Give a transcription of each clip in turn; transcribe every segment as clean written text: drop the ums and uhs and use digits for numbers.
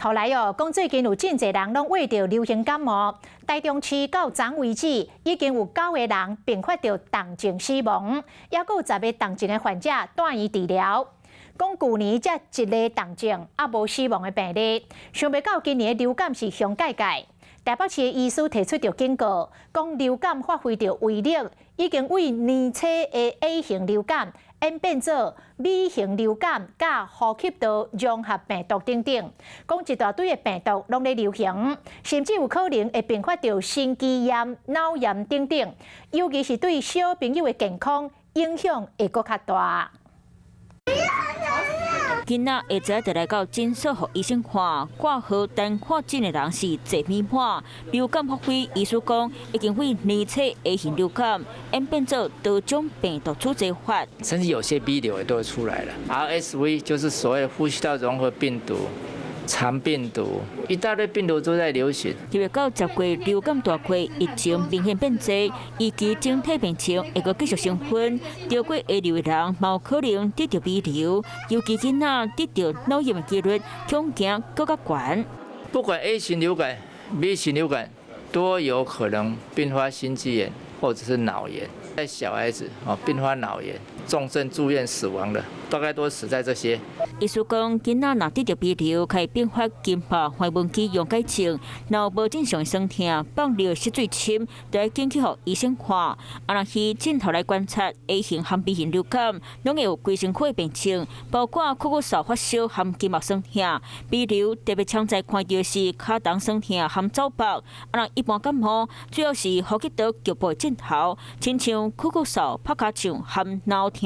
後來哦，講最近有真濟人攏患著流行感冒，台中市到昨為止已經有九個人併發著重症死亡，抑閣有10個重症的患者住院治療。講舊年才一例重症猶無死亡的病例，想袂到今年的流感是上蓋蓋。台北市的醫師提出著警告，講流感發揮著威力，已經對年初的 A 型流感演變做 B 型流感，佮呼吸道融合病毒等等，講一大堆的病毒攏咧流行，甚至有可能會併發著心肌炎、腦炎等等，尤其是對小朋友的健康影響會閣較大。囡仔會早就來到診所予醫生看，掛號等看診的人是坐滿滿。流感發揮，醫師講已經對年初 A 型流感演變做多種病毒組齊發，甚至有些 B 流也都會出來了。RSV 就是所謂呼吸道融合病毒、腸病毒，一大堆病毒都在流行。入到10月流感大季，疫情明顯變濟，預期整體病情會閣繼續升溫。著過 A 流的人，嘛有可能得著 B 流，尤其囡仔得著腦炎的幾率，恐驚閣較懸。不管 A 型流感、B 型流感，都有可能併發心肌炎或者是腦炎。在小孩子哦，併發腦炎、重症住院死亡的，大概都死在這些。醫師講，囡仔若得著 B 流，可以併發筋膜橫紋肌溶解症，若有無正常酸痛、放尿失水深，就愛緊去予醫生看。啊，若去鏡頭來觀察 A 型和 B 型流感，攏會有規身軀的病症，包括咳嗽、發燒和筋膜酸痛。B 流特別常在看著是跤筒酸痛和走腹。啊，若一般感冒，主要是呼吸道局部症頭，親像咳咳嗽、拍尻唱和腦痛。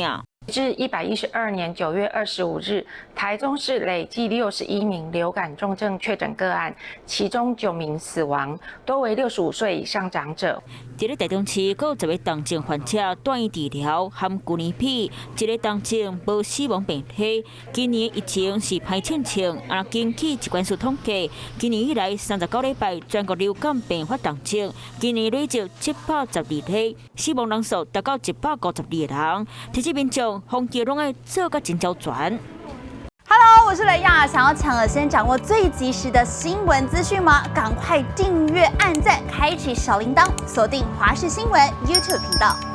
至112年9月25日，台中市累計61名流感重症確診個案，其中9名死亡，多為65歲以上長者。佇咧台中市，閣有10個重症患者住院治療，和舊年比，一個重症無死亡病例。今年疫情是歹親像，啊，根據疾管署統計，今年以來39禮拜全國流感病發重症，今年累計712例，死亡人數達到152個人。提醒民眾，防疫攏愛做甲真周全。 Hello，我是雷亞，想要搶先掌握最及時的新聞資訊嗎？趕快訂閱、按讚、開啟小鈴鐺，鎖定華視新聞 YouTube 頻道。